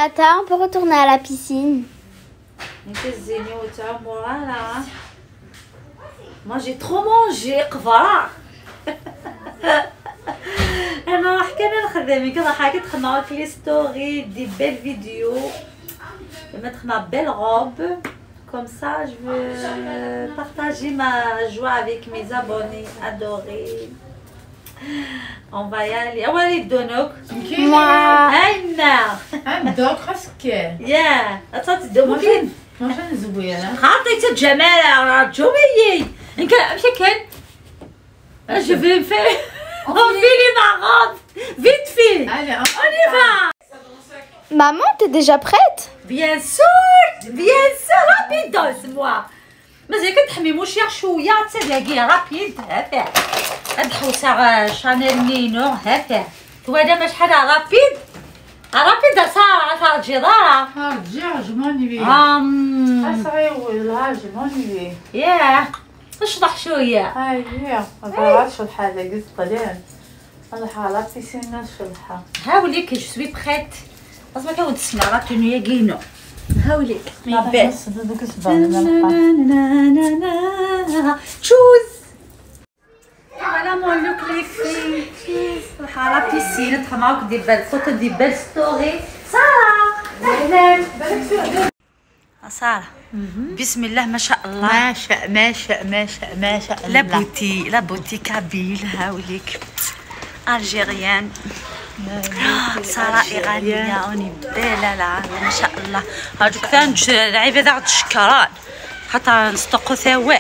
Tata, on peut retourner à la piscine. Moi j'ai trop mangé قفرة. انا راح كامل خدامي كنضحك تخدم les stories, des belles vidéos, mettre ma belle robe comme ça, je veux partager ma joie avec mes abonnés adorés. On va y aller. أولي دونوك. Moi. أنا. عندك خاصك. يا أتصدق ماشي زوينة. خاطيت الجمال راه جوميي. مشي كان. Je vais faire enfiler ma robe vite fait. Allez, on y va. Maman, t'es déjà prête? Bien sûr, bien sûr, rapidos moi. مازال كتحمي موشي شويه تسالاكي rapide هذا. هاد شانيل نينو هذا. توادا ما شحال rapide. Rapide ساره ترجي دارا. ترجي je m'ennuie. je m'ennuie. ياه اشطح شويه. اييه ما شطح هذا قلت قليل. نروح على piscine نشطحها. هاوليك je suis prête. لازم كاود تسمع la tenue كينو. هاوليك ma belle. تشوز. Voilà mon look les filles. نروح على piscine ندخل معاك des belles photos, des belles stories. سارة اهلا. سارة بسم الله ما شاء الله. ما شاء ما شاء ما شاء ما شاء الله. La beauté, la beauté kabyle هاوليك algérienne. سارة إيرانية on est belle لا ما شاء الله. هادوك ثان العبادة غاد الشكران حتى نصدقو ثوال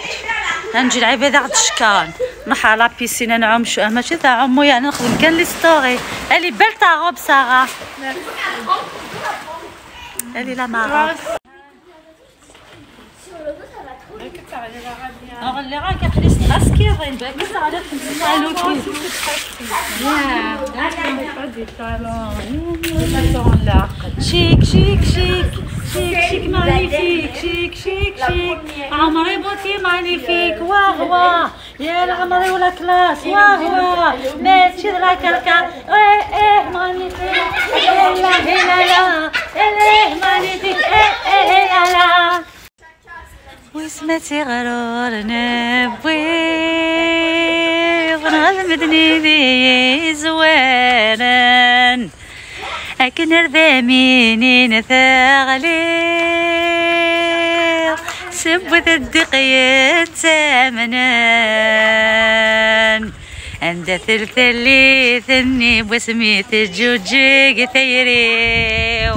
نجي العبادة غاد الشكران نروح على piscine نعوم شو ماشي تاع عمو يعني نخدم كان les stories. Elle est belle ta robe سارة. Elle est là ma robe. اللي راه كتحس اسكيرين باك على chic chic chic chic chic magnifique chic chic chic عمري beauté magnifique واه واه يا العمري ولا classe واه واه ماشي لا كركا ايه ايه magnifique لا لا لا ايه magnifique ايه ايه لا لا وسمتي غرور نبوي غنغمدني ذي زوانان أكن رذاميني نثاغلي سبوت الدقية تامنان عند ثلث اللي ثني بوسميت جوجي ثيريو.